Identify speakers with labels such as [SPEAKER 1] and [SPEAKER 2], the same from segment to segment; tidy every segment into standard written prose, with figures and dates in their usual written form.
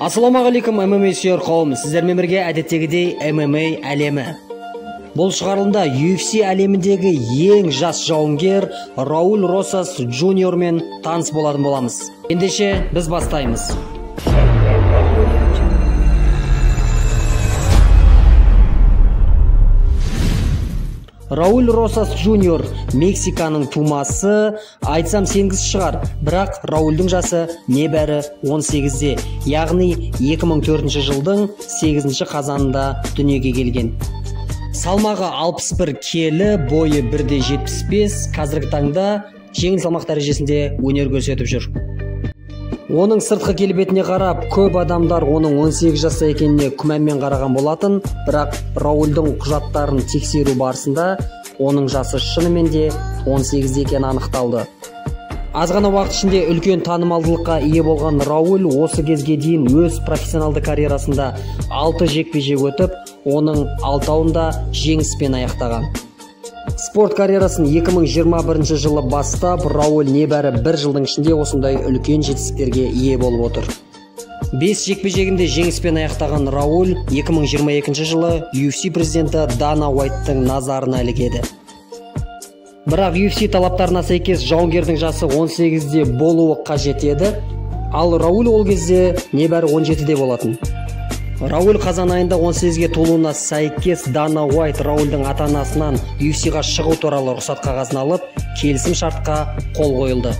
[SPEAKER 1] Ассалаумағалейкум, ММА сүйер қауым. Сіздермен бірге әдеттегідей ММА әлемі. Бұл шығарылымда UFC әлеміндегі ең жас жауынгер Рауль Росас Джуниормен таныс болатын боламыз. Ендеше біз бастаймыз. Рауль Росас Джуниор Мексиканың тумасы, айтсам сенгіз шығар, бірақ Раульдің жасы небәрі 18-де, яғни 2004 жылдың 8 қазанында дүниеге келген. Салмағы 61 келі, бойы 1,75, қазіргі таңда жеңіл салмақ дәрежесінде өнер көрсетіп жүр. Оның сыртқы келбетіне қарап, көп адамдар оның 18 жаста екеніне күмәнмен қараған болатын, бірақ Раульдің құжаттарын тексеру барысында оның жасы шынымен де 18 екені анықталды. Аз ғана уақыт ішінде үлкен танымалдылыққа ие болған Рауль осы кезге дейін өз профессионалды карьерасында 6 жекпе-жек өтіп, оның 6-ауында жеңіспен аяқтаған. Спорт карьерасын 2021 жылы бастап, Рауль небәрі бір жылдың ішінде осындай үлкен жетістіктерге ие болып отыр. 5 жекпе-жегінде жеңіспен аяқтаған Рауль 2022 жылы UFC президенті Дана Уайттың назарына ілігеді. Бірақ UFC талаптарына сәйкес жауынгердің жасы 18-де болуы қажет еді, ал Рауль ол кезде небәрі 17-де болатын. Рауль қазан айында 18-ге толуына сәйкес Дана Уайт Раульдің ата-анасынан UFC-ға шығу туралы рұқсат қағазын алып, келісім шартқа қол қойылды.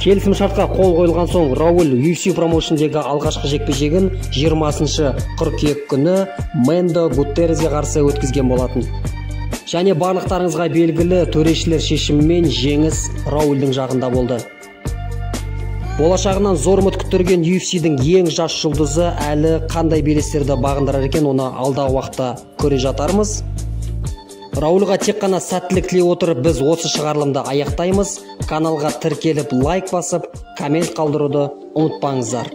[SPEAKER 1] Келісім шартқа қол қойылған соң Рауль UFC промоушндегі алғашқы жекпе-жегін 20 қыркүйек күні Мендо Гутерреске қарсы өткізген болатын. Және барлықтарыңызға белгілі төрешілер шешімімен жеңіс Раульдің жағында болды. Болашағынан зор үміт күттірген UFC-дің ең жас жұлдызы әлі қандай белестерді бағындырар екен, оны алдағы уақытта көре жатармыз. Раульға тек қана сәттілік тілей отырып, біз осы шығарылымды аяқтаймыз. Каналға тіркеліп, лайк басып, коммент қалдыруды ұмытпаңыздар.